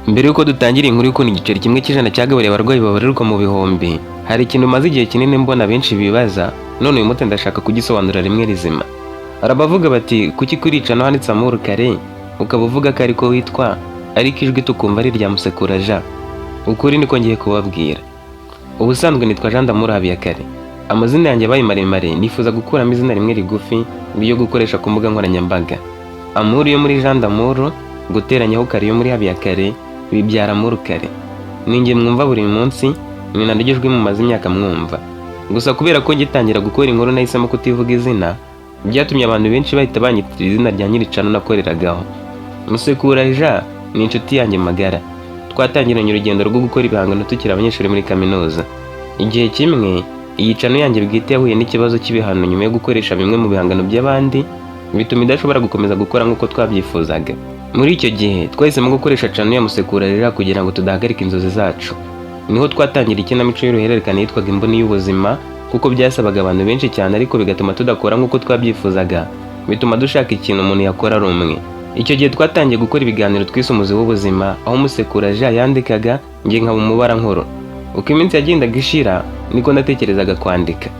Mbere y'uko dutangira inkuru y'ukuntu igiceri kimwe cy'ijana cyagaburiye abarwayi babarirwa mu bihumbi, hari ikintu maze igihe kinini mbona benshi bibaza, none uyu munsi ndashaka kugisobanura rimwe rizima. Hari abavuga bati kuki kuri channel handitse Amour Kare, ukaba uvuga ko ariko witwa, ariko ijwi tukumva ari irya Musekura Jean. Ukuri niko ngiye kubabwira. Ubusanzwe nitwa Jean d'Amour Habiyakare. Amazina yanjye abaye maremare, nifuza gukuramo izina rimwe rigufi ryo gukoresha ku mbuga nkoranyambaga. Amour yo muri Jean d'Amour, guteranyaho Kare yo muri Habiyakare, bibyara Amour Kare. Ninjye mwumva buri munsi, ni naryo jwi mumaze imyaka mwumva. Gusa kubera ko ngitangira gukora inkuru nahisemo kutivuga izina, byatumye abantu benshi bahita banyitirira izina rya nyiri channel nakoreragaho. Musekura Jean ni inshuti yanjye magara. Twatangiranye urugendo rwo gukora ibihangano tukiri abanyeshuri muri kaminuza. Igihe kimwe, iyi channel yanjye bwite yahuye n'ikibazo cy'ibihano nyuma yo gukoresha bimwe mu bihangano by'abandi, bituma idashobora gukomeza gukora nk'uko twabyifuzaga. Muri icyo gihe, twahisemo gukoresha channel ya Musekura Jean kugira ngo tudahagarika inzozi zacu. Niho twatangira ikinamico y'uruhererekane yitwaga Imboni y'Ubuzima, kuko byasabaga abantu benshi cyane ariko bigatuma tudakora nk'uko twabyifuzaga, bituma dushaka ikintu umuntu yakora ari umwe. Icyo gihe twatangiye gukora ibiganiro twise Umuzi w'Ubuzima, aho Musekura Jean yandikaga, njye nkaba umubarankuru. Uko iminsi yagendaga ishira, niko natekerezaga kwandika.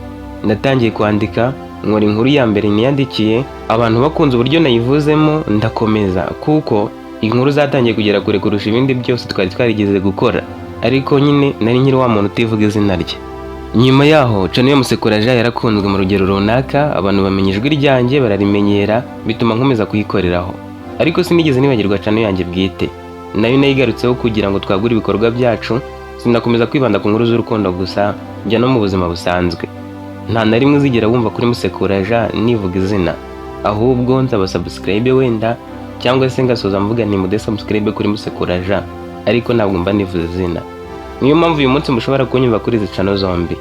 Natangiye kwandika, nkora inkuru ya mbere niyandikiye, abantu bakunze uburyo nayivuzemo, ndakomeza kuko inkuru zatangiye kugera kure kurusha ibindi byose twari twarigeze gukora. Ariko nyine nari nkiri wa muntu utivuga izina rye. Nyuma yaho, channel ya Musekura Jean yarakunzwe mu rugero runaka, abantu bamenya ijwi ryanjye bararimenyera, bituma nkomeza kuyikoreraho. Ariko sinigeze nibagirwa channel yanjye bwite. Nayo nayigarutseho kugira ngo twagure ibikorwa byacu, sinakomeza kwibanda ku nkuru z'urukundo gusa, njya no mu buzima busanzwe. Nta na rimwe uzigera wumva kuri Musekura Jean nivuga izina, ahubwo nsaba subscribe wenda, cyangwa se ngasoza mvuga nti mude subscribe kuri Musekura Jean, ariko ntabwo mba nivuze izina. Niyo mpamvu uyu munsi mushobora kunyumva kuri izi channel zombi.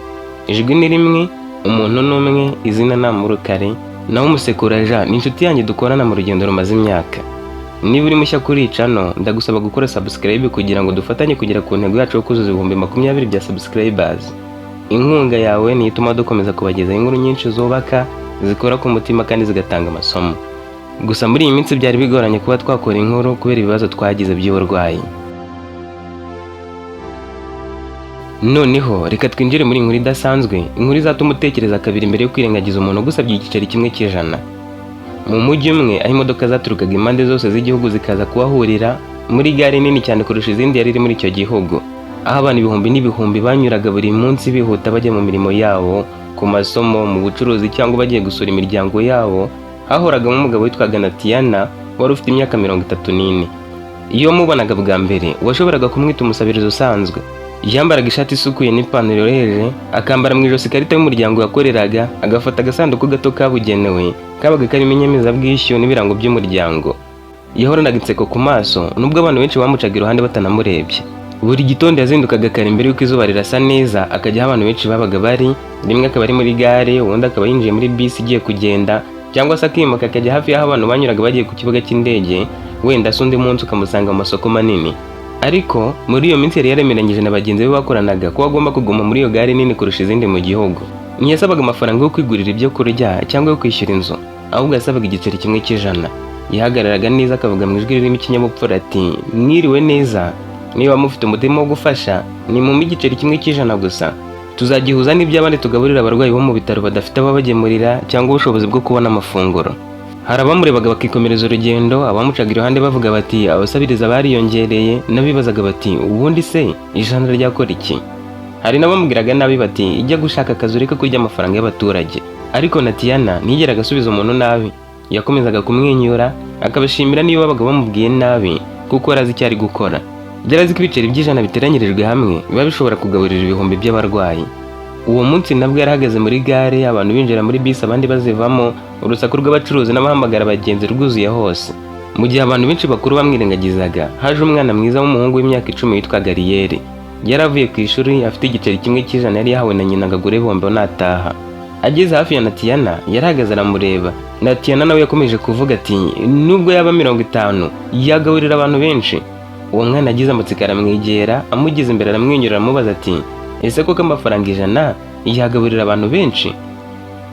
Ijwi ni rimwe, umuntu ni umwe, izina ni Amour Kare, naho Musekura Jean ni inshuti yanjye dukorana mu rugendo rumaze imyaka. Niba uri mushya kuri iyi channel, ndagusaba gukora subscribe kugira ngo dufatanye kugera ku ntego yacu yo kuzuza 20,000 bya subscribers. Inkunga yawe niyo ituma dukomeza kubagezaho inkuru nyinshi zubaka, zikora ku mutima kandi zigatanga amasomo. Gusa muri iyi minsi byari bigoranye kuba twakora inkuru kubera ibibazo twagize by'uburwayi. Noneho reka twinjire muri inkuru idasanzwe, inkuru izatuma utekereza kabiri mbere yo kwirengagiza umuntu ugusabye igiceri kimwe cy'ijana. Mu mujyi umwe aho imodoka zaturukaga impande zose z'igihugu zikaza kuhahurira muri gare nini cyane kurusha izindi yari iri muri icyo gihugu, aho abantu ibihumbi n'ibihumbi banyuraga buri munsi bihuta bajya mu mirimo yabo, ku masomo, mu bucuruzi cyangwa bagiye gusura imiryango yabo, hahoragamo umugabo witwaga Natiyana wari ufite imyaka 34. Iyo wamubonaga bwa mbere, washoboraga kumwita umusabirizi usanzwe. Yambaraga ishati isukuye n'ipantaro yoroheje, akambara mu ijosi ikarita y'umuryango yakoreraga, agafata agasanduku gato kabugenewe kabaga karimo inyemezabwishyu n'ibirango by'umuryango. Yahoranaga inseko ku maso, nubwo abantu benshi bamucaga iruhande batanamurebye. Buri gitondo yazindukaga kare mbere y'uko izuba rirasa neza, akajya aho abantu benshi babaga bari, rimwe akaba ari muri gare, ubundi akaba yinjiye muri bisi igiye kugenda, cyangwa se akimuka akajya hafi y'aho abantu banyuraga bagiye ku kibuga cy'indege, wenda se undi munsi ukamusanga mu masoko manini. Ariko muri iyo minsi yari yaremeranyije na bagenzi be bakoranaga ko agomba kuguma muri iyo gare nini kurusha izindi mu gihugu. Ntiyasabaga amafaranga yo kwigurira ibyo kurya cyangwa yo kwishyura inzu, ahubwo yasabaga igiceri kimwe cy'ijana. Yahagararaga neza akavuga mu ijwi ririmo ikinyabupfura ati: "Mwiriwe neza, niba mufite umutima wo gufasha, nimumpe igiceri kimwe cy'ijana gusa. Tuzagihuza n'iby'abandi tugaburira abarwayi bo mu bitaro badafite ababagemurira cyangwa ubushobozi bwo kubona amafunguro." Hari abamurebaga bakikomereza urugendo, abamucaga iruhande bavuga bati abasabiriza bariyongereye, n'abibazaga bati ubundi se ijana ryakora iki? Hari n'abamubwiraga nabi bati ijya gushaka akazi ureke kurya amafaranga y'abaturage. Ariko Natiyana ntiyigeraga asubiza umuntu nabi. Yakomezaga kumwenyura, akabashimira niyo babaga bamubwiye nabi, kuko yari azi icyo ari gukora. Yari azi ko ibiceri by'ijana biteranyirijwe hamwe biba bishobora kugaburira ibihumbi by'abarwayi. Uwo munsi nabwo yarahagaze muri gare, abantu binjira muri bisi abandi bazivamo, urusaku rw'abacuruzi n'abahamagara abagenzi rwuzuye hose. Mu gihe abantu benshi bakuru bamwirengagizaga, haje umwana mwiza w'umuhungu w'imyaka 10 witwaga Ariyeri. Yari avuye ku ishuri afite igiceri kimwe cy'ijana yari yahawe na nyina ngo agure bombo nataha. Ageze hafi ya Natiyana, yarahagaze aramureba. Natiyana nawe yakomeje kuvuga ati nubwo yaba 50 yagaburira abantu benshi. Uwo mwana agize amatsiko aramwegera, amugeze imbere aramwenyura, aramubaza ati ese koko amafaranga 100 yagaburira abantu benshi?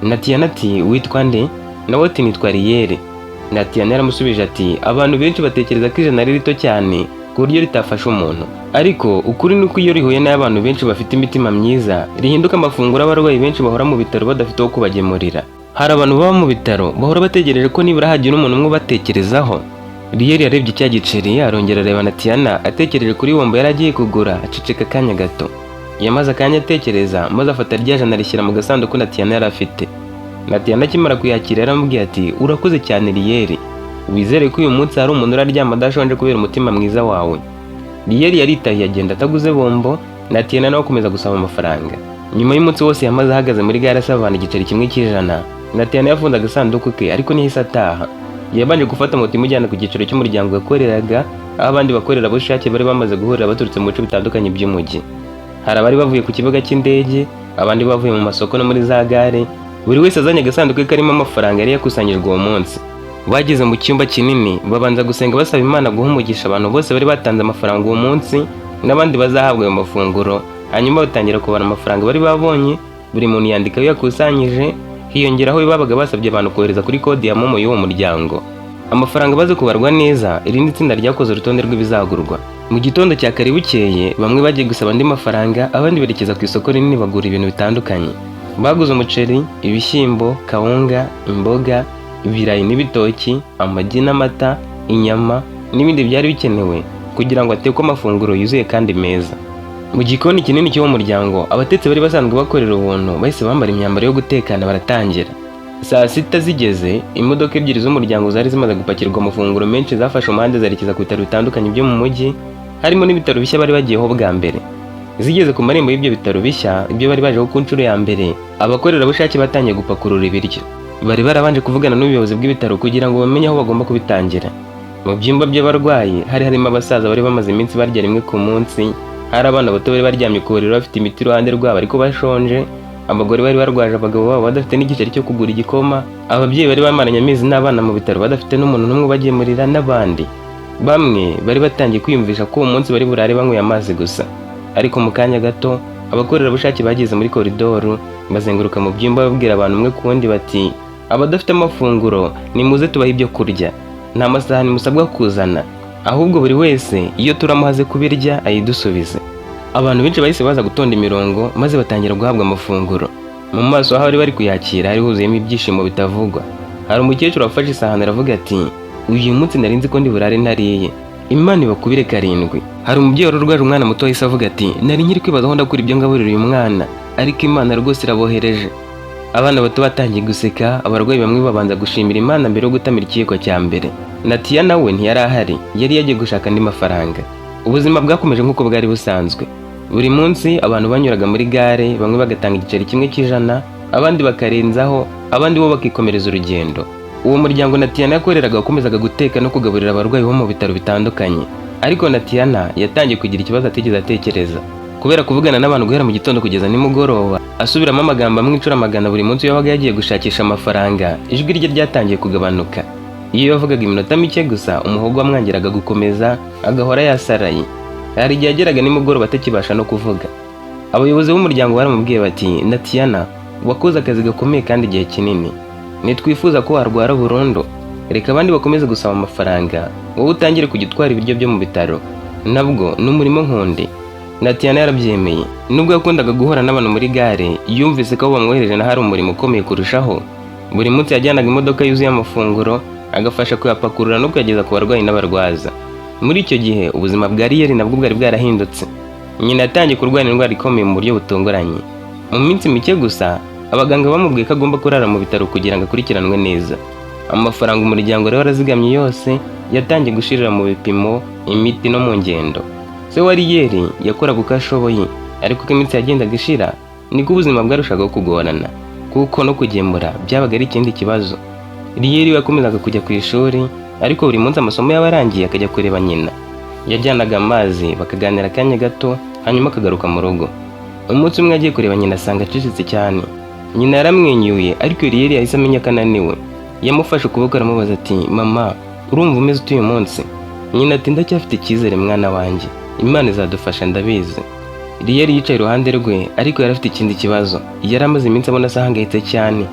Natiyana ati witwa nde? Nawe ati nitwa Ariyeri. Natiyana yaramusubije ati abantu benshi batekereza ko 100 ari rito cyane. ku buryo ritafasha umuntu. Ariko ukuri ni uko iyo rihuye n'abantu benshi bafite imitima myiza, rihinduka amafunguro abarwayi benshi bahora mu bitaro badafite uwo kubagemurira. Hari abantu baba mu bitaro bahora bategereje ko nibura hagira umuntu umwe ubatekerezaho. Riyeri yarebye cya giceri, arongera areba na Tiana, atekereje kuri bombo yari agiye kugura, aceceka akanya gato. Yamaze akanya atekereza, maze afata rya jana arishyira mu gasanduku na Tiana yari afite. Na Tiana akimara kuyakira yaramubwiye ati: "Urakoze cyane Riyeri, wizere ko uyu munsi hari umuntu uraryama adashonje kubera umutima mwiza wawe." Riyeri yaritahiye agenda ataguze bombo, na Tiana nawe akomeza gusaba amafaranga. Nyuma y'umunsi wose yamaze ahagaze muri gare asaba abantu igiceri kimwe cy'ijana, na Tiana yafunze agasanduku ke, ariko ntiyahise ataha. Yabanje gufata moto imujyana ku cyicaro cy'umuryango yakoreraga, aho abandi bakorerabushake bari bamaze guhurira baturutse mu bice bitandukanye by'umujyi. Hari abari bavuye ku kibuga cy'indege, abandi bavuye mu masoko no muri za gare, buri wese azanye agasanduku ke karimo amafaranga yari yakusanyijwe uwo munsi. Bageze mu cyumba kinini, babanza gusenga basaba Imana guha umugisha abantu bose bari batanze amafaranga uwo munsi n'abandi bazahabwa ayo mafunguro. Hanyuma batangira kubara amafaranga bari babonye, buri muntu yandika ayo yakusanyije, hiyongeraho ayo babaga basabye abantu kohereza kuri kode ya MoMo y'uwo muryango. Amafaranga amaze kubarwa neza, irindi tsinda ryakoze urutonde rw'ibizagurwa. Mu gitondo cya kare bukeye, bamwe bagiye gusaba andi mafaranga, abandi berekeza ku isoko rinini bagura ibintu bitandukanye. Baguze umuceri, ibishyimbo, kawunga, imboga, ibirayi n'ibitoki, amagi n'amata, inyama n'ibindi byari bikenewe kugira ngo hatekwe amafunguro yuzuye kandi meza. Mu gikoni kinini cy'uwo muryango, abatetsi bari basanzwe bakorera ubuntu bahise bambara imyambaro yo gutekana, baratangira. Saa sita zigeze, imodoka ebyiri z'umuryango zari zimaze gupakirwa amafunguro menshi zafashe umuhanda zerekeza ku bitaro bitandukanye byo mu mujyi, harimo n'ibitaro bishya bari bagiyeho bwa mbere. Zigeze ku marembo y'ibyo bitaro bishya, ibyo bari bajeho ku nshuro ya mbere, abakorerabushake batangiye gupakurura ibiryo. Bari barabanje kuvugana n'ubuyobozi bw'ibitaro kugira ngo bamenye aho bagomba kubitangira. Mu byumba by'abarwayi hari harimo abasaza bari bamaze iminsi barya rimwe ku munsi, hari abana bato bari baryamye ku buriri bafite imiti iruhande rwabo ariko bashonje, abagore bari barwaje abagabo babo badafite n'igiceri cyo kugura igikoma, ababyeyi bari bamaranye amezi n'abana mu bitaro badafite n'umuntu n'umwe ubagemurira, n'abandi. Bamwe bari batangiye kwiyumvisha ko uwo munsi bari burare banyweye amazi gusa. Ariko mu kanya gato, abakorerabushake bageze muri koridoru, bazenguruka mu byumba babwira abantu umwe ku wundi bati: "Abadafite amafunguro, nimuze tubahe ibyo kurya. Nta masahani musabwa kuzana, ahubwo buri wese iyo turamuhaze kubirya ayidusubize." Abantu benshi bahise baza gutonda imirongo, maze batangira guhabwa amafunguro. Mu maso aho bari bari kuyakira hari huzuyemo ibyishimo bitavugwa. Hari umukecuru wafashe isahani aravuga ati: "Uyu munsi nari nzi ko ndi burare ntariye, Imana ibakubire karindwi." Hari umubyeyi wari urwaje umwana muto wahise avuga ati: "Nari nkiri kwibaza aho ndakura ibyo ngaburira uyu mwana, ariko Imana rwose irabohereje." Abana bato batangiye guseka, abarwayi bamwe babanza gushimira Imana mbere yo gutamira ikiyiko cya mbere. Natiya nawe ntiyari ahari, yari yagiye gushaka andi mafaranga. Ubuzima bwakomeje nk'uko bwari busanzwe. Buri munsi abantu banyuraga muri gare, bamwe bagatanga igiceri kimwe cy'ijana, abandi bakarenzaho, abandi bo bakikomereza urugendo. Uwo muryango Natiyana yakoreraga wakomezaga guteka no kugaburira abarwayi bo mu bitaro bitandukanye. Ariko Natiyana yatangiye kugira ikibazo atigeze atekereza. Kubera kuvugana n'abantu guhera mu gitondo kugeza nimugoroba, asubiramo amagambo amwe inshuro magana buri munsi yabaga yagiye gushakisha amafaranga, ijwi rye ryatangiye kugabanuka. Iyo yavugaga iminota mike gusa, umuhogo wamwangiraga gukomeza, agahora yasaraye. Hari igihe yageraga nimugoroba atakibasha no kuvuga. Abayobozi b'umuryango baramubwiye bati: "Natiyana, wakoze akazi gakomeye kandi igihe kinini. Ntitwifuza ko warwara burundu. Reka abandi bakomeze gusaba amafaranga, wowe utangire kujya utwara ibiryo byo mu bitaro. Nabwo ni umurimo nk'undi." Natiyana yarabyemeye. Nubwo yakundaga guhura n'abantu muri gare, yumvise ko abo bamwohereje naho ari umurimo ukomeye kurushaho. Buri munsi yajyanaga imodoka yuzuye amafunguro, agafasha kuyapakurura no kuyageza ku barwayi n'abarwaza. Muri icyo gihe ubuzima bwa Riyeri nabwo bwari bwarahindutse. Nyina yatangiye kurwara indwara ikomeye mu buryo butunguranye. Mu minsi mike gusa, abaganga bamubwiye ko agomba kurara mu bitaro kugira ngo akurikiranwe neza. Amafaranga umuryango wari warazigamye yose yatangiye gushirira mu bipimo, imiti no mu ngendo. Se wa Riyeri yakoraga uko ashoboye, ariko uko iminsi yagendaga ishira niko ubuzima bwarushagaho kugorana, kuko no kugemura byabaga ari ikindi kibazo. Riyeri we yakomezaga kujya ku ishuri, ariko buri munsi amasomo yaba arangiye akajya kureba nyina. Yajyanaga amazi, bakaganira akanya gato, hanyuma akagaruka mu rugo. Umunsi umwe agiye kureba nyina asanga acecetse cyane. Nyina yaramwenyuye, ariko Riyeri yahise amenya ko ananiwe. Yamufashe ukuboko aramubaza ati: "Mama, urumva umeze ute uyu munsi?" Nyina ati: "Ndacyafite icyizere mwana wanjye, Imana izadufasha ndabizi." Riyeri yicaye iruhande rwe, ariko yari afite ikindi kibazo. Yari amaze iminsi abona asa ahangayitse cyane.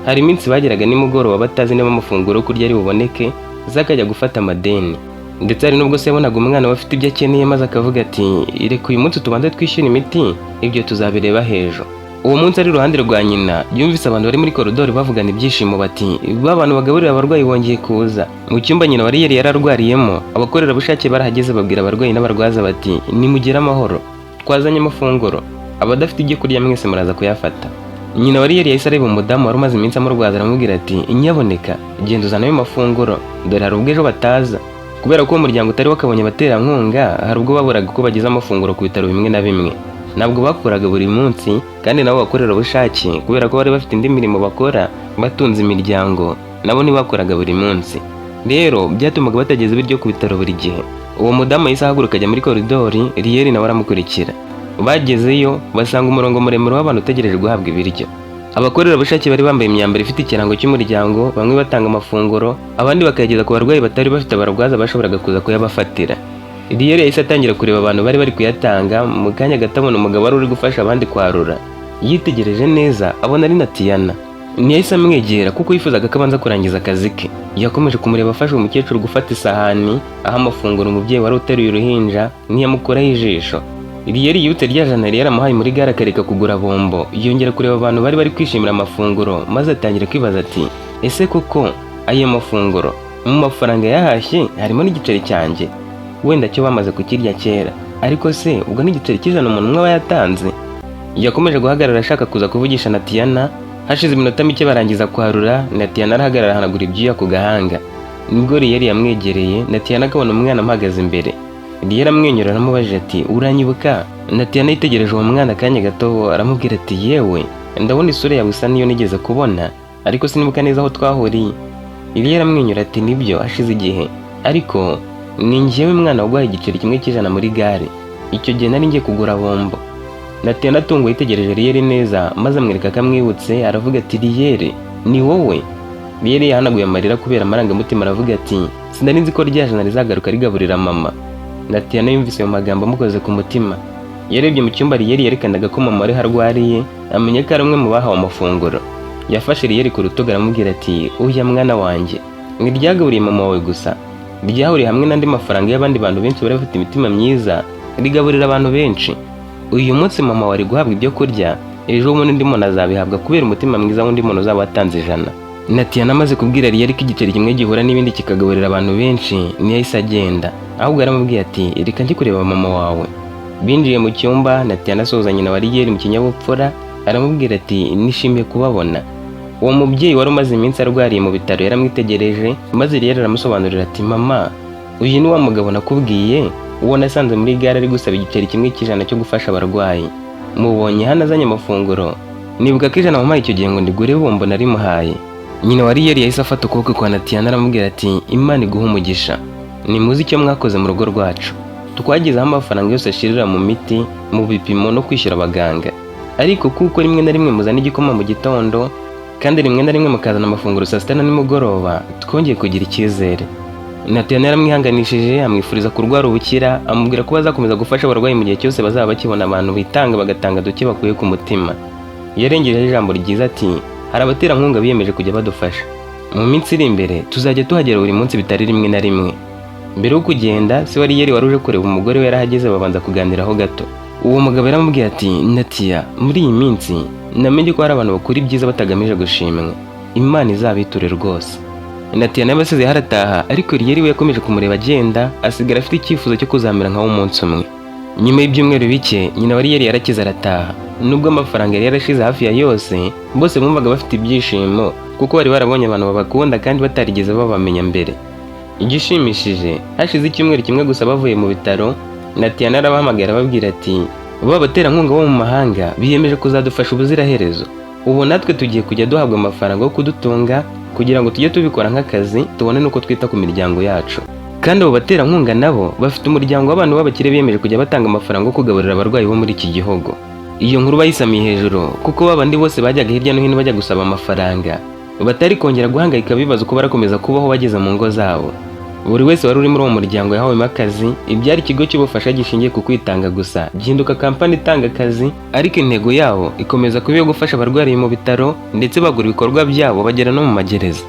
Hari iminsi bageraga nimugoroba batazi niba amafunguro yo kurya ari buboneke, ze akajya gufata amadeni. Ndetse hari n'ubwo se yabonaga umwana we afite ibyo akeneye, maze akavuga ati: "Reka uyu munsi tubanze twishyure imiti, ibyo tuzabireba hejuru." Uwo munsi ari iruhande rwa nyina, yumvise abantu bari muri koridori bavugana ibyishimo bati: "Ba bantu bagaburira abarwayi bongeye kuza." Mu cyumba nyina wari yari yararwariyemo, abakorerabushake barahageze, babwira abarwayi n'abarwaza bati: "Nimugire amahoro, twazanye amafunguro, abadafite ibyo kurya mwese muraza kuyafata." Nyina wa Riyeri yahise areba umudamu wari umaze iminsi amurwaza, aramubwira ati: "Nyaboneka genda uzane ayo mafunguro, dore hari ubwo ejo bataza." Kubera ko uwo muryango utari wakabonye abaterankunga, hari ubwo baburaga uko bageza amafunguro ku bitaro bimwe na bimwe. Ntabwo bakoraga buri munsi, kandi nabo bakorerabushake, kubera ko bari bafite indi mirimo bakora batunze imiryango, nabo ntibakoraga buri munsi. Rero byatumaga batageza ibiryo ku bitaro buri gihe. Uwo mudamu yahise ahaguruka ajya muri koridori, Riyeri nawe aramukurikira. Bagezeyo basanga umurongo muremure w'abantu utegereje guhabwa ibiryo. Abakorerabushake bari bambaye imyambaro ifite ikirango cy'umuryango, bamwe batanga amafunguro, abandi bakayageza ku barwayi batari bafite abarwaza bashoboraga kuza kuyabafatira. Riyeri yahise atangira kureba abantu bari bari kuyatanga. Mu kanya gato abona umugabo wari uri gufasha abandi kwarura. Yitegereje neza abona ari Natiyana. Ntiyahise amwegera kuko yifuzaga ko abanza kurangiza akazi ke. Yakomeje kumureba afasha umukecuru gufata isahani aho amafunguro umubyeyi wari uteruye uruhinja, ntiyamukuraho ijisho. Riyeri yibutse rya jana yari yaramuhaye muri gare akareka kugura bombo. Yongera kureba abantu bari bari kwishimira amafunguro, maze atangira kwibaza ati: "Ese koko aya mafunguro mu mafaranga yahashye harimo n'igiceri cyanjye? Wenda cyo bamaze kukirya kera, ariko se ubwo n'igiceri cy'ijana umuntu umwe aba yatanze?" Yakomeje guhagarara ashaka kuza kuvugisha Natiyana. Hashize iminota mike barangiza kwarura, Natiyana arahagarara ahanagura ibyuya ku gahanga. Nibwo Riyeri yamwegereye, Natiyana akabona umwana amuhagaze imbere. Riyeri amwenyura aramubajije ati: "Uranyibuka?" Natiyana yitegereje uwo mwana akanya gato, aramubwira ati: "Yewe, ndabona isura yawe isa n'iyo nigeze kubona, ariko sinibuka neza aho twahuriye." Riyeri amwenyura ati: "Nibyo, hashize igihe, ariko ni njyewe mwana waguhaye igiceri kimwe cy'ijana muri gare. Icyo gihe nari ngiye kugura bombo." Natiyana atunguwe yitegereje Riyeri neza, maze amwereka ko amwibutse, aravuga ati: "Riyeri, ni wowe?" Riyeri yahanaguye amarira kubera amarangamutima, aravuga ati: "Sinari nzi ko rya jana rizagaruka rigaburira mama." Natiyana yumvise ayo magambo amukoze ku mutima. Yarebye mu cyumba Riyeri yerekanaga ko mama ariho arwariye, amenya ko ari umwe mu bahawe amafunguro. Yafashe Riyeri ku rutugu aramubwira ati: "Uya mwana wanjye, ntiryagaburiye mama wawe gusa, ryahuriye hamwe n'andi mafaranga y'abandi bantu benshi bari bafite imitima myiza, rigaburira abantu benshi. Uyu munsi mama wari guhabwa ibyo kurya, ejo bundi undi muntu azabihabwa kubera umutima mwiza w'undi muntu uzaba watanze ijana." Natiyana amaze kubwira Riyeri ko igiceri kimwe gihura n'ibindi kikagaburira abantu benshi, ntiyahise agenda, ahubwo yaramubwiye ati: "Reka njye kureba mama wawe." Binjiye mu cyumba, Natiyana asuhuza nyina wa Riyeri mu kinyabupfura, aramubwira ati: "Nishimiye kubabona." Uwo mubyeyi wari umaze iminsi arwariye mu bitaro yaramwitegereje, maze Riyeri aramusobanurira ati: "Mama, uyu ni wa mugabo nakubwiye, uwo nasanze muri gare ari gusaba igiceri kimwe cy'ijana cyo gufasha abarwayi. Mubonye hano azanye amafunguro, nibuka ko ijana wampaye icyo gihe ngo ndigure bombo narimuhaye." Nyina wa Riyeri yahise afata ukuboko kwa Natiyana aramubwira ati: "Imana iguhe umugisha, nimuzi icyo mwakoze mu rugo rwacu. Twagezeho amafaranga yose ashirira mu miti, mu bipimo no kwishyura abaganga, ariko kuko rimwe na rimwe muzana igikoma mu gitondo, kandi rimwe na rimwe mukazana amafunguro saa sita na nimugoroba, twongeye kugira icyizere." Natiyana yaramwihanganishije, amwifuriza kurwara ubukira, amubwira ko bazakomeza gufasha abarwayi mu gihe cyose bazaba bakibona abantu bitanga, bagatanga duke bakuye ku mutima. Yarengejeho ijambo ryiza ati: "Hari abaterankunga biyemeje kujya badufasha. Mu minsi iri imbere tuzajya tuhagera buri munsi bitari rimwe na rimwe." Mbere yo kugenda, se wa Riyeri wari uje kureba umugore we yarahageze, babanza kuganiraho gato. Uwo mugabo yaramubwiye ati: "Natiya, muri iyi minsi namenye ko hari abantu bakora ibyiza batagamije gushimwa. Imana izabiture rwose." Natiya nawe asize harataha, ariko Riyeri we yakomeje kumureba agenda, asigara afite icyifuzo cyo kuzamera nkawe umunsi umwe. Nyuma y'ibyumweru bike, nyina wa Riyeri yarakize arataha. Nubwo amafaranga yari yarashize hafi ya yose, bose bumvaga bafite ibyishimo kuko bari barabonye abantu babakunda kandi batarigeze babamenya mbere. Igishimishije, hashize icyumweru kimwe gusa bavuye mu bitaro, Natiyana arabahamagara arababwira ati: "Ba baterankunga bo mu mahanga biyemeje kuzadufasha ubuziraherezo. Ubu natwe tugiye kujya duhabwa amafaranga yo kudutunga kugira ngo tujye tubikora nk'akazi, tubone n'uko twita ku miryango yacu. Kandi abo baterankunga nabo bafite umuryango w'abantu b'abakire biyemeje kujya batanga amafaranga yo kugaburira abarwayi bo muri iki gihugu." Iyo nkuru bayisamiye hejuru, kuko babandi bose bajyaga hirya no hino bajya gusaba amafaranga batari kongera guhangayika bibaza uko barakomeza kubaho bageze mu ngo zabo. Buri wese wari uri muri uwo muryango yahawemo akazi. Ibyari ikigo cy'ubufasha gishingiye ku kwitanga gusa gihinduka kampani itanga akazi, ariko intego yabo ikomeza kuba iyo gufasha abarwariye mu bitaro, ndetse bagura ibikorwa byabo bagera no mu magereza.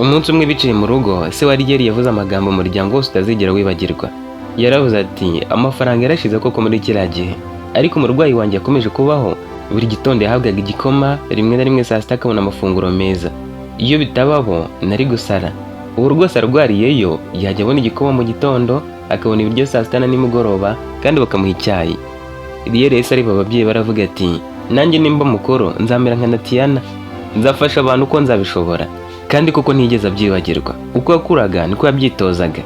Umunsi umwe bicaye mu rugo, se wa Riyeri yavuze amagambo umuryango wose utazigera wibagirwa. Yaravuze ati: "Amafaranga yarashize koko muri kiriya gihe, ariko umurwayi wanjye yakomeje kubaho. Buri gitondo yahabwaga igikoma, rimwe na rimwe saa sita akabona amafunguro meza. Iyo bitabaho nari gusara. Ubu rwose arwariyeyo yajya abona igikoma mu gitondo, akabona ibiryo saa sita na nimugoroba, kandi bakamuha icyayi." Riyeri yahise areba ababyeyi, baravuga ati: "Nanjye nimba mukuru nzamera nka Natiyana, nzafasha abantu uko nzabishobora." Kandi koko ntiyigeze abyibagirwa. Uko yakuraga niko yabyitozaga.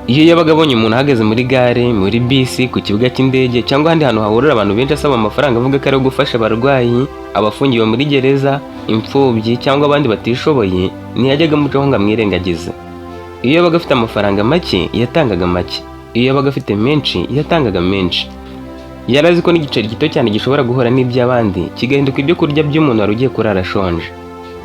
Iyo yabaga abonye umuntu ahagaze muri gare, muri bisi, ku kibuga cy'indege cyangwa ahandi hantu hahurira abantu benshi asaba amafaranga avuga ko ari gufasha abarwayi, abafungiwe muri gereza, imfubyi cyangwa abandi batishoboye, ntiyajyaga amucaho ngo amwirengagize. Iyo yabaga afite amafaranga make yatangaga make, iyo yabaga afite menshi yatangaga menshi. Yari azi ko n'igiceri gito cyane gishobora guhura n'iby'abandi kigahinduka ibyo kurya by'umuntu wari ugiye kurara ashonje.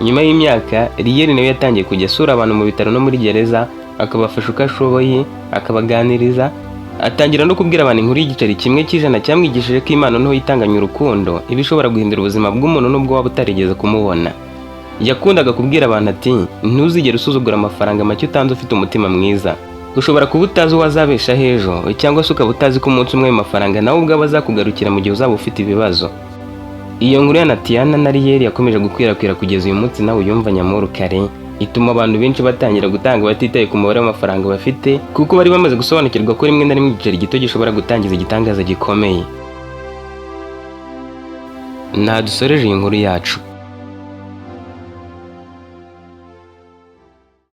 Nyuma y'imyaka, Riyeri nawe yatangiye kujya asura abantu mu bitaro no muri gereza, akabafasha uko ashoboye, akabaganiriza, atangira no kubwira abantu inkuru y'igiceri kimwe cy'ijana cyamwigishije ko Imana nto itanganya urukundo iba ishobora guhindura ubuzima bw'umuntu nubwo waba utarigeze kumubona. Yakundaga kubwira abantu ati: "Ntuzigere usuzugura amafaranga make utanze ufite umutima mwiza. Ushobora kuba utazi uwo azabeshaho ejo, cyangwa se ukaba utazi ko umunsi umwe ayo mafaranga nawe ubwawe azakugarukira mu gihe uzaba ufite ibibazo." Iyo nkuru ya Natiyana na Riyeri yakomeje gukwirakwira kugeza uyu munsi nawe uyumva nyamurukare, ituma abantu benshi batangira gutanga batitaye ku mubare w'amafaranga bafite, kuko bari bamaze gusobanukirwa ko rimwe na rimwe igiceri gito gishobora gutangiza igitangaza gikomeye. Nta dusoreje iyi nkuru yacu.